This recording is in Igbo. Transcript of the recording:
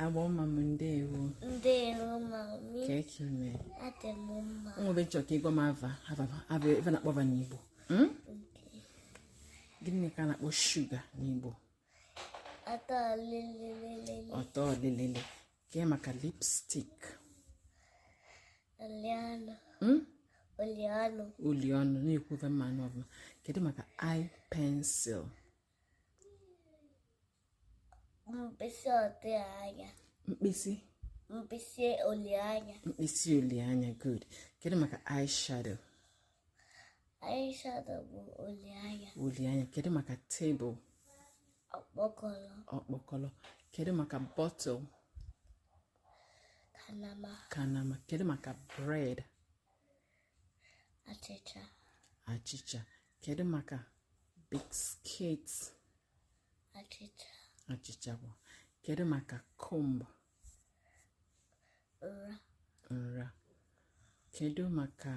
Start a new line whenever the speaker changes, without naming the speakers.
Agbọmma m, ndewo.
Ndewo, mami.
Kee ka ime?
Adị m mma.
O nwere chọrọ ka ị gwa m ava ava ife a na-akpọ va n'Igbo. Gịnị ka a na-akpọ shuga n'Igbo?
Ọtọ lililili.
Ọtọ lilili. Kee maka lipstick?
Uli ọnụ. Uli ọnụ.
Uli ọnụ. Na-ekwu ife mma anụ ọfụma. Kedu maka eye pencil?
Mkpịsị odee anya.
Mkpịsị?
Mkpịsị uli anya.
Mkpịsị uli anya, good. Kedu maka eyeshadow?
Eyeshadow bụ uli anya.
Uli anya. Kedu maka table?
Ọkpọkọlọ.
Ọkpọkọlọ. Kedu maka bottle?
Kanama.
Kanama. Kedu maka bread?
Achịcha.
Achịcha. Kedu maka biscuit?
Achịcha.
Achịcha bụ. Kedu maka comb?
Nra.
Nra. Kedu maka